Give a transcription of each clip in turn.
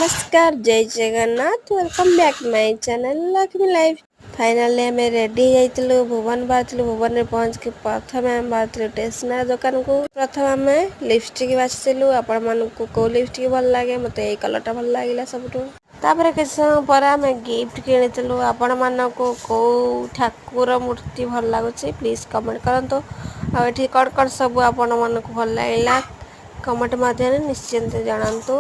ନମସ୍କାର, ଜୟ Jagannath. Welcome back my channel Lakshmi life. Finally ଆମେ ରେଡ଼ି ହେଇଯାଇଥିଲୁ, ଭୁବନ ବାହାରିଥିଲୁ। ଭୁବନରେ ପହଞ୍ଚିକି ପ୍ରଥମେ ଆମେ ବାହାରିଥିଲୁ ଷ୍ଟେସନାରୀ ଦୋକାନକୁ। ପ୍ରଥମେ ଆମେ ଲିପଷ୍ଟିକ୍ ବାଛିଥିଲୁ। ଆପଣମାନଙ୍କୁ କେଉଁ ଲିପଷ୍ଟିକ୍ ଭଲ ଲାଗେ? ମୋତେ ଏଇ କଲର୍ଟା ଭଲ ଲାଗିଲା ସବୁଠୁ। ତାପରେ କିଛି ସମୟ ପରେ ଆମେ ଗିଫ୍ଟ କିଣିଥିଲୁ। ଆପଣମାନଙ୍କୁ କେଉଁ ଠାକୁର ମୂର୍ତ୍ତି ଭଲ ଲାଗୁଛି, ପ୍ଲିଜ୍ କମେଣ୍ଟ କରନ୍ତୁ। ଆଉ ଏଠି କ'ଣ କ'ଣ ସବୁ ଆପଣମାନଙ୍କୁ ଭଲ ଲାଗିଲା, କମେଣ୍ଟ ମାଧ୍ୟମରେ ନିଶ୍ଚିନ୍ତ ଜଣାନ୍ତୁ।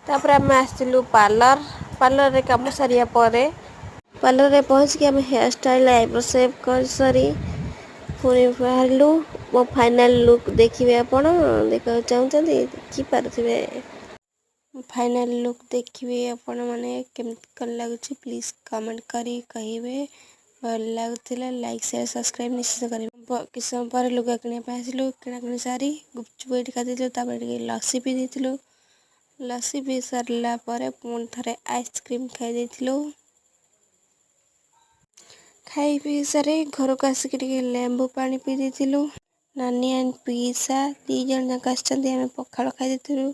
ତାପରେ ଆମେ ଆସିଥିଲୁ ପାର୍ଲର। ପାର୍ଲରରେ କାମ ସାରିବା ପରେ ପାର୍ଲରରେ ପହଞ୍ଚିକି ଆମେ ହେୟାର ଷ୍ଟାଇଲ୍, ଆଇବ୍ରୋ ସେଭ୍ କରି ସାରି ପୁଣି ବାହାରିଲୁ। ମୋ ଫାଇନାଲ୍ ଲୁକ୍ ଦେଖିବେ ଆପଣ, ଦେଖିବାକୁ ଚାହୁଁଛନ୍ତି, ଦେଖିପାରୁଥିବେ। ଫାଇନାଲ୍ ଲୁକ୍ ଦେଖିବେ ଆପଣମାନେ, କେମିତି କ'ଣ ଲାଗୁଛି ପ୍ଲିଜ୍ କମେଣ୍ଟ କରି କହିବେ। ଭଲ ଲାଗୁଥିଲେ ଲାଇକ୍, ସେୟାର, ସବସ୍କ୍ରାଇବ୍ ନିଶ୍ଚିତ କରିବେ। କିଛି ସମୟ ପରେ ଲୁଗା କିଣିବା ପାଇଁ ଆସିଲୁ। କିଣାକିଣି ସାରି ଗୁପଚୁପ ଏଇଠି ଖାଇଦେଇଥିଲୁ। ତାପରେ ଟିକେ ଲସି ପିଇ ଦେଇଥିଲୁ। ଲସି ପିଇ ସାରିଲା ପରେ ପୁଣି ଥରେ ଆଇସ୍କ୍ରିମ୍ ଖାଇ ଦେଇଥିଲୁ। ଖାଇ ପିଇ ସାରି ଘରକୁ ଆସିକି ଟିକେ ଲେମ୍ବୁ ପାଣି ପିଇ ଦେଇଥିଲୁ। ନାନୀ ଆଣ୍ଡ ପିଇସା 2 ଜଣ ଯାକ ଆସିଛନ୍ତି। ଆମେ ପଖାଳ ଖାଇ ଦେଇଥିଲୁ।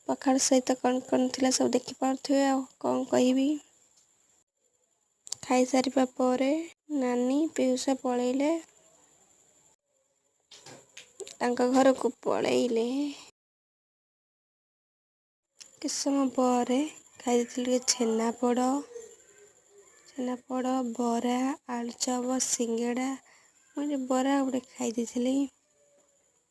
ପଖାଳ ସହିତ କ'ଣ କ'ଣ ଥିଲା ସବୁ ଦେଖିପାରୁଥିବେ, ଆଉ କ'ଣ କହିବି। ଖାଇସାରିବା ପରେ ନାନୀ ପିଉସା ପଳେଇଲେ, ତାଙ୍କ ଘରକୁ ପଳେଇଲେ। କିଛି ସମୟ ପରେ ଖାଇ ଦେଇଥିଲୁ ଟିକେ ଛେନାପୋଡ଼। ଛେନାପୋଡ଼, ବରା, ଆଳୁଚପ, ସିଙ୍ଗଡ଼ା। ମୁଁ ଏଠି ବରା ଗୋଟେ ଖାଇ ଦେଇଥିଲି।